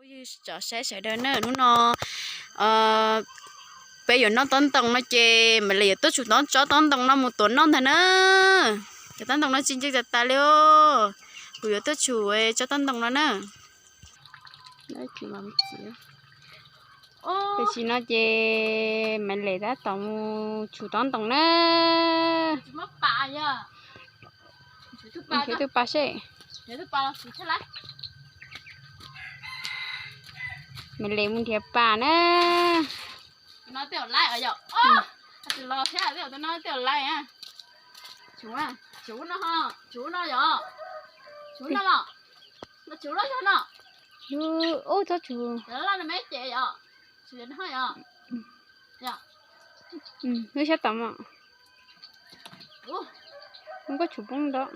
Tsom saib sawv daws na, hnub no peb yuav noj tob ntoo no ces mam li yuav tuaj tshum tsob tob ntoo no mus tuav noj ntag na. Cov tob ntoo no tsis ntse tas tas li os. Kuv yuav tuaj tshum tsob tob ntoo no na. Tam sim no ces Maiv Lis tab tom mus tshum tob ntoo na. Nrhiav tus pas seb. Maiv Lis mus nrhiav pas na. Ub, txhob tshum. Lub sab tom mas. Koj tshum poob nrab.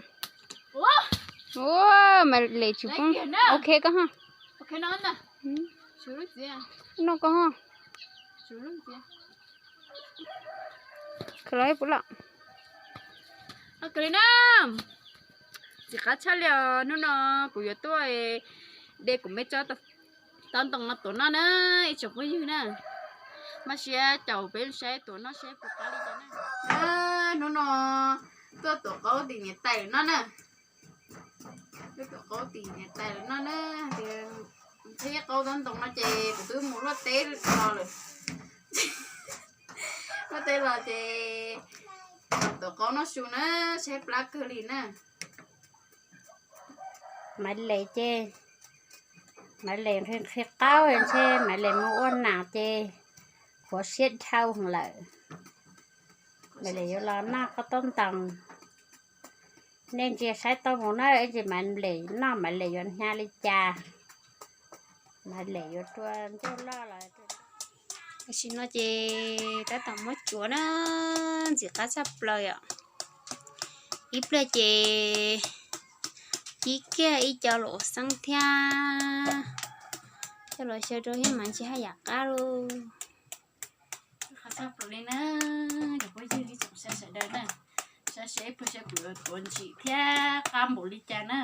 Ua, Maiv Lis tshum poob. Ok koj ho. Noj koj ho. Khaws los ib puas lawm. Txiv qab tshaj li os, hnub no kuv yuav tuaj de kuv me tsob tob ntoo no tuav noj na, ib tsoom phooj ywg na. Maj siab caum peb saib tuav noj saib puas qab li cas na. Hnub no tuaj tuav qaub tim niam tais lawv noj na. Tuaj tuav qaub tim niam tais lawv noj na. Tias nqhis qaub tob ntoo no ces kuv twb mus luaj teb los lawm. Luaj teb los ces tuav qaub noj su na, saib plab kawg li na. Maiv Lis ces, Maiv Lis nqhis qaub ntshe Maiv Lis mus ua nam ces huv siab dhau lawm. Maiv Lis yuav los noj qaub tob ntoo. Nej ntsia saib tau mus na, ib ntsis Maiv Lis noj Maiv Lis yuav hnyav li cas. Maiv Lis yuav rua ncauj loj los. Tam sim no ces tab tom muab tsuav na, ntxim qab tshaj plaws yom. Ib pliag ces cib kiag ib co luam xeeb thiab coj los xyaw rau thiab mas ntshe haj yam qab lauj. Qab tshaj plaws li na, cov phooj ywg ib tsoom saib sawv daws na, saib seb ib pliag saib kuv yuav tuav ntsim thiab qab npaum li cas na.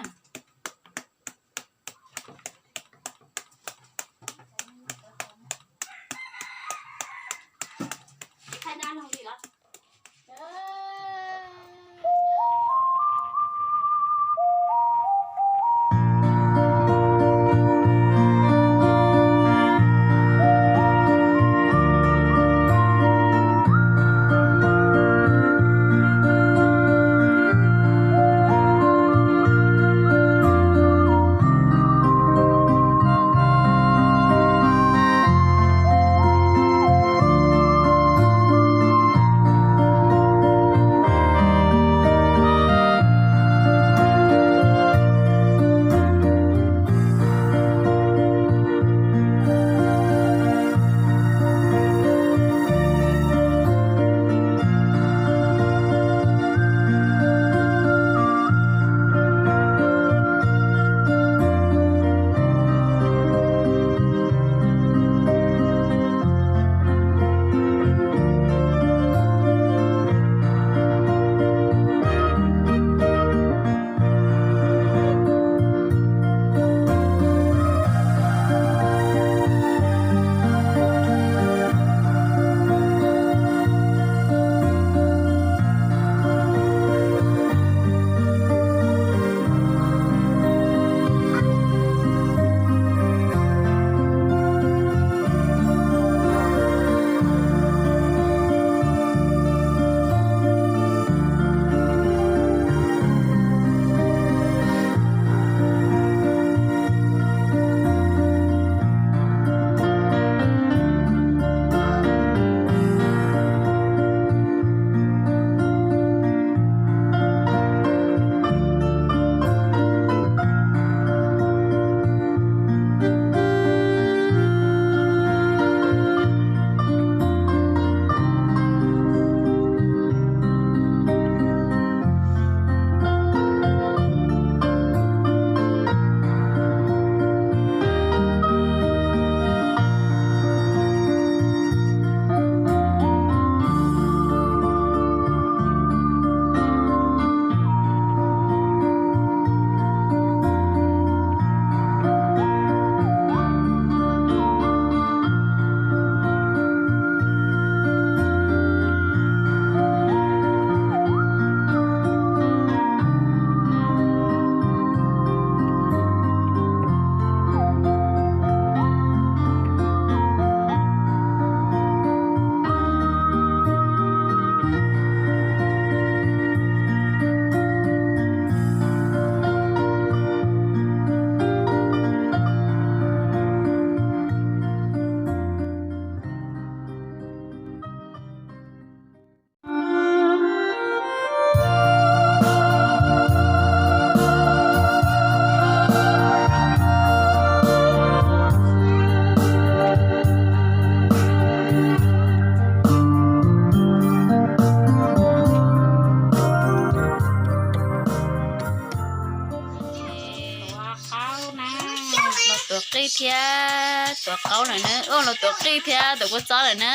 Tuav qij thiab tuav qaub lawm na, ua los tuav qij thiab tuav kua txob lawm na.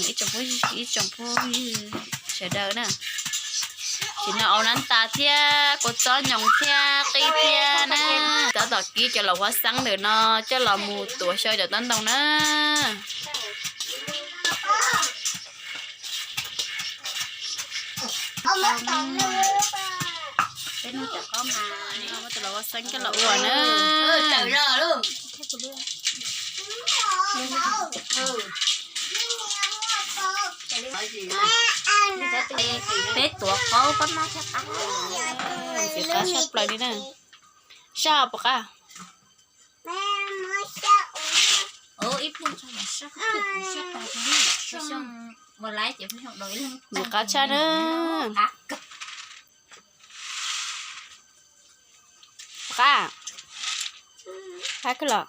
Ib tsoom phooj ywg sawv daws na, ces no au nab tas thiab kua txob nyoos thiab qij thiab na. Tab tom kib cov laum huab xeeb ntawm no coj los mus tuav xyaw cov tob ntoo na. Peb noj cov qaub mas muab cov laum huab xeeb coj los ua na. Peb tuav qaub pab noj thiab qab. Ntxim qab tshaj plaws li na. Saj puas qab? Ntxim qab tshaj na. Qab, qab kawg los.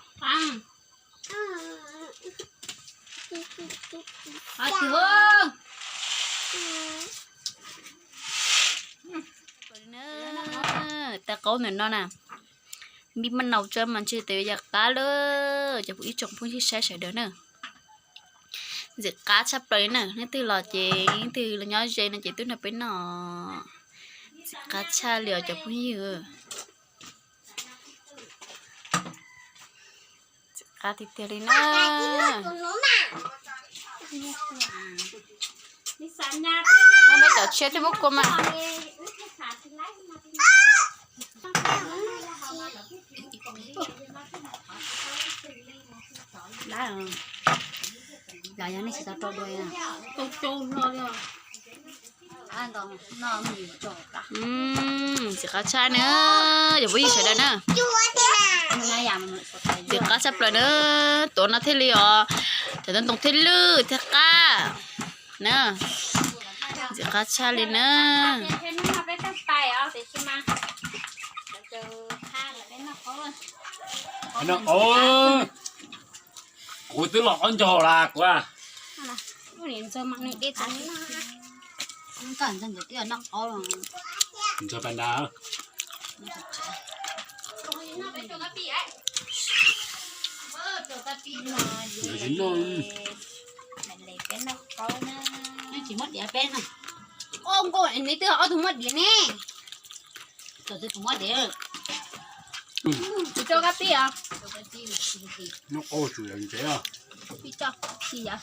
Tais qaub ntawm no na, npij maj nau tso mas ntshe tes yam qab lawm cov ib tsoom phooj ywg saib sawv daws na. Ntxim qab tshaj plaws li na, leej twg los ces leej twg los nyob ze no ces tuaj nrog peb noj. Ntxim qab tshaj li os cov phooj ywg. Ntxim qab tiag tiag li na. Muab peb cov tshiab thiab muab kua mas. Ntxim qab tshaj na, cov phooj ywg sawv daws na. Ntxim qab tshaj plaws na, tuav no thiaj li os, cov tob ntoo thiaj lwj thiaj qab na. Ntxim qab tshaj li na. Kuv twb los ob ncaug las kuv. Ntxawg pa nta. Tsis muab diav peb na. Nkauj nkauj, neb twb ob tug muab diav ne. Tsis tau kab pib os. Noj qab tsuas yog ntsev os. Pib tso, tsis yog.